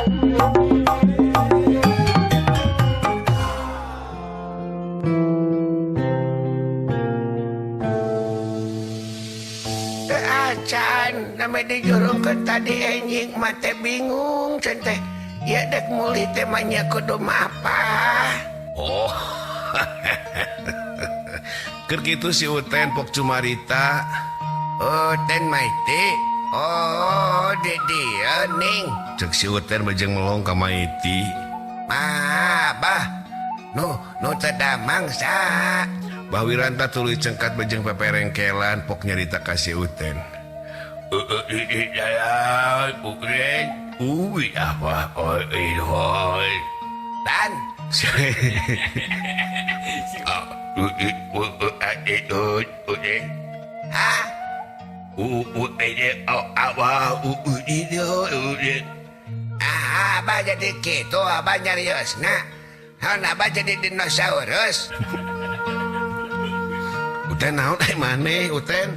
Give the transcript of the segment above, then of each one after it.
Teu acan namanya dijurungkeun tadi enjing mate bingung teh. Ya dek mulih teh mah nya kudu apa? Oh. Keur kitu si Uten pok cumarita. Uten Maiti. Oh, di dieu ning. Cek si Uten bejeng melong ka Maiti. Mah, bah. Nu nu teu damang sa. Bah Wiranta tuluy cengkat bejeng peperengkelan pok nyarita ka si Uten. Tan. Hah? Ah, abah jadi kitu abah nyariosna. Haun abah jadi dinosaurus. Uten naon ai maneh Uten?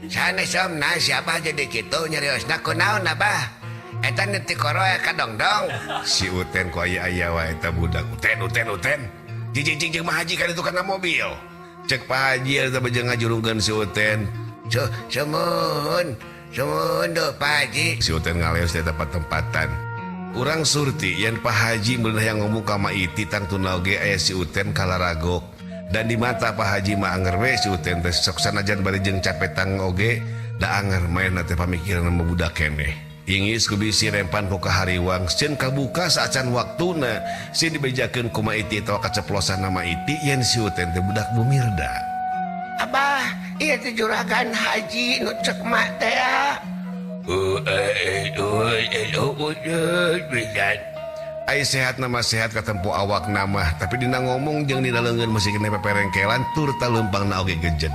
Sanes omna si abah jadi kitu nyariosna kunaon abah? Eta nu ti koro ka dongdong. Si Uten ku aya-aya wae eta budak. Uten Uten Uten. Jijing jing jeung Pak Haji kan itu kana mobil. Cek Pak Haji eta bejeng ngajurungkeun si Uten. Sumuhun. Sumuhun duh Pak Haji. Si Uten ngaleos di tempat-tempatan. Urang surti yen Pak Haji meunah yang ngomong ka Maiti tangtuna oge aya si Uten kalaragok. Dan di mata Pak Haji mah anger we si Uten teh sok sanajan bari jeung capetang oge da anger maenna teh pamikiran mah budak keneh. Ingis ku bisi rempan ku kahariwang sieun kabuka saacan waktuna sieun dibejakeun ku Maiti atawa kaceplosan na Maiti yen si Uten teh budak Bumirda. Abah, ieu teh juragan haji nu cek mak teh. Ai sehat nama sehat katempo awak nama tapi dina ngomong jeung dina leungeun masih kena peperengkelan tur taleumpangna oge gejen.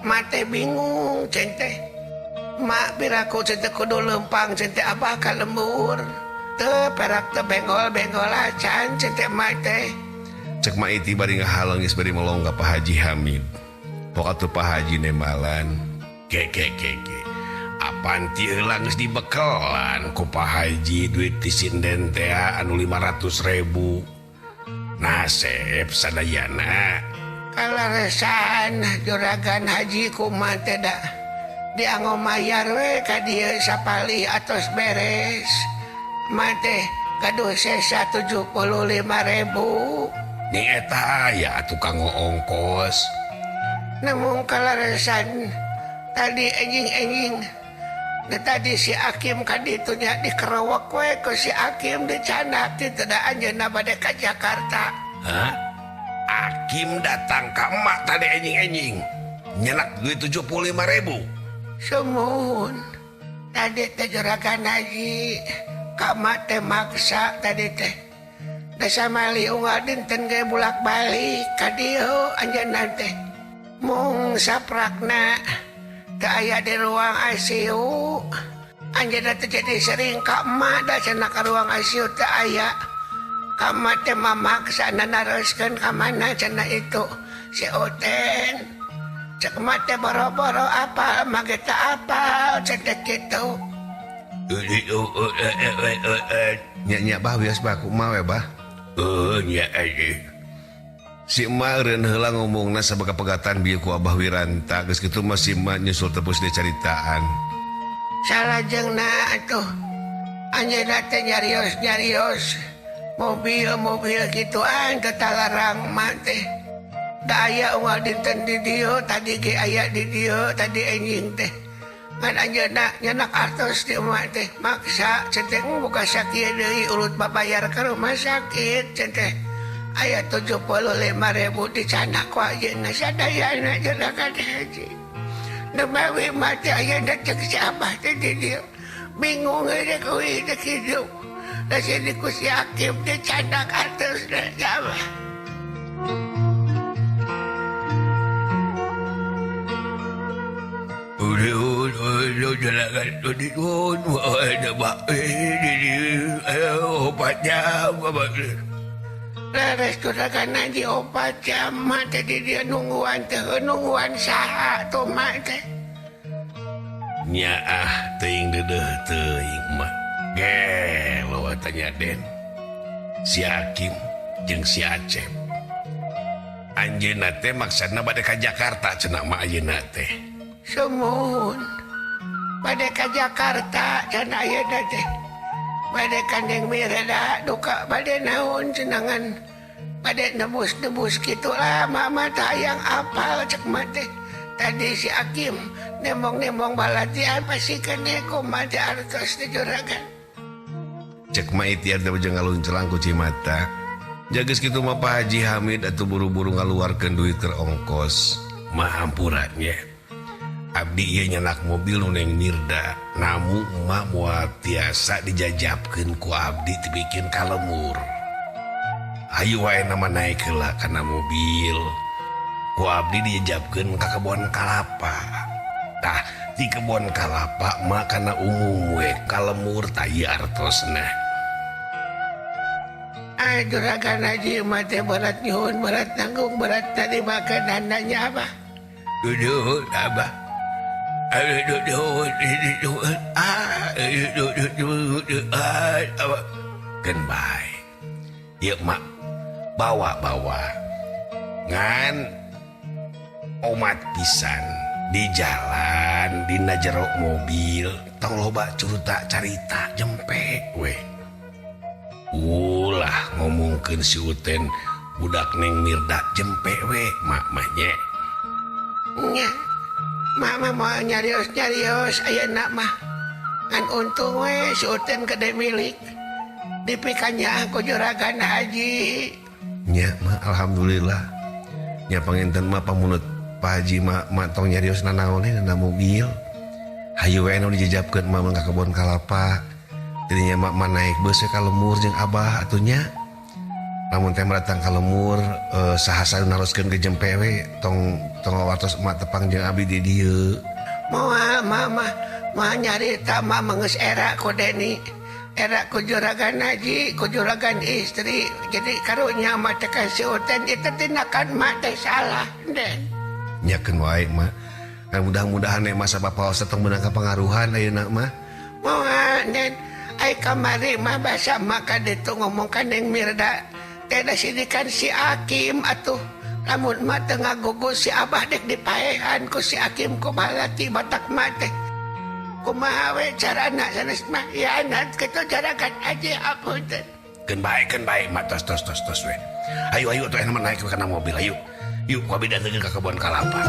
Mate bingung cen teh. Mak piraku cen teh kudu leumpang cen teh abah ka lembur. Teu perak teu benggol-benggol acan cen teh mak teh. Cek Maiti bari ngahalengis bari melong ka Pak Haji Hamid. Pok atuh Pak Haji nemalan. Ke ke ke ke. Apan ti heula geus dibekelan ku Pak Haji duit ti sinden teh anu 500.000. Nasep sadayana. Kalaresan juragan haji kumaha teh da. Dianggo mayar we ka dieu sapalih atos beres. Mah teh gaduh sesa 75.000. Ning eta aya atuh kanggo ongkos. Namun kalaresan tadi enjing-enjing. Nah, tadi si Akim ka ditu nya dikerowok we ku si Akim dicanak teu da anjeunna bade ka Jakarta. Hah? Akim datang ka emak tadi enjing-enjing. Nyenak duit 75.000. Sumuhun. Tadi teh juragan haji ka emak teh maksa tadi teh. Da samali unggal dinten ge bolak-balik ka dieu anjeunna teh. Mung saprakna teu aya di ruang ICU. Anjeunna teh jadi sering ka emak da cenah ka ruang ICU teu aya. Ka emak teh mamaksa naroskeun ka mana cenah itu si Uten. Cek emak teh boro-boro apal mah ge teu apal cenah kitu. Nya nya bah bias bah kumaha we bah. Nya euy. Si emak eureun heula ngomongna sabab pegatan bieu ku Abah Wiranta geus kitu mah si emak nyusul tebus dicaritaan. Salajengna atuh anjeunna teh nyarios-nyarios mobil-mobil gituan teu talarang mah teh. Da aya unggal dinten di dieu tadi ge aya di dieu tadi enjing teh. Ngan anjeunna nyenak artos di emak teh maksa cenah teh buka sakieu deui urut babayar ka rumah sakit cenah teh. Aya 75.000 dicanak ku anjeunna sadayana juragan haji. Nemawi mati ayeuna cek si abah teh di dieu. Bingung we kuwi teh kitu. Da sini ku si Akim dicanak artosna si abah. Leres juragan haji 4 jam mah teh di dieu nungguan teh nungguan saha tuh mah teh. Nya ah teuing deudeuh teuing mah. Gelo eta rupanya Den si Hakim jeung si Acep anjeunna teh maksudna bade ka Jakarta cenah mah ayeuna teh sumuhun bade ka Jakarta cenah ayeuna teh bade ka Neng Mirda duka bade naon cenangan bade nebus-nebus kitu lah mama teh hayang apal cek mah teh tadi si Hakim nembong-nembong balatian pasti kene kumaha teh artos teh juragan cek mah itiar teh jeung ngaluncelang ku cimata jageus kitu mah Pak Haji Hamid atuh buru-buru ngaluarkeun duit keur ongkos mah hampura nya abdi ieu nyanak mobil nu Neng Mirda namu emak moal tiasa dijajabkeun ku abdi teu bikin ka lemur ayo wae nama naik heula kana mobil ku abdi dijajabkeun ka kebon kalapa tah di kebon kalapa mah kana umum we ka lemur tah ieu artosna. Ay juragan haji mah teh berat nyuhun berat nanggung berat tadi makanannya abah Duduh abah keun bae ieu mak bawa-bawa ngan omat pisan di jalan dina jero mobil tong loba curita carita jempe we ulah ngomongkeun si Uten budak Neng Mirda jempe we mak mah nya nya mama mau nyarios-nyarios ayeuna mah ngan untung we si Uten gede milik dipikannya ku juragan haji nya mah alhamdulillah nya panginten mah pamunut Pak Haji mah tong nyarios nanaon dina mobil hayu we nu dijajabkeun mah ka kebon kalapa dirinya mak mah naik bus ka lemur jeung abah atuh nya lamun teh datang ka lemur saha-saha naroskeun ke jempe we tong tong wartos emak tepang jeung abdi di dieu moal mama mah nyarita mah geus era ku Deni era ku juragan haji ku juragan istri jadi karunya mah teh ka si Uten itu tindakan mah teh salah Den nya keun wae mah kan mudah-mudahan nek masa bapak tong meunang kapangaruhan ayeuna mah moal Den ai kamari mah basa mah ka ditu ngomong ka Neng Mirda teh da sidikan si Hakim atuh lamun mah teu ngagugus si abah dek dipaehan ku si Hakim kumaha batak mah teh kumaha we carana sanes mah hianat kitu jaragan haji apunten keun bae mah tos tos tos tos we ayo ayo atuh mah naik kana mobil ayo yuk ku abdi datengkeun ka kebon kalapa.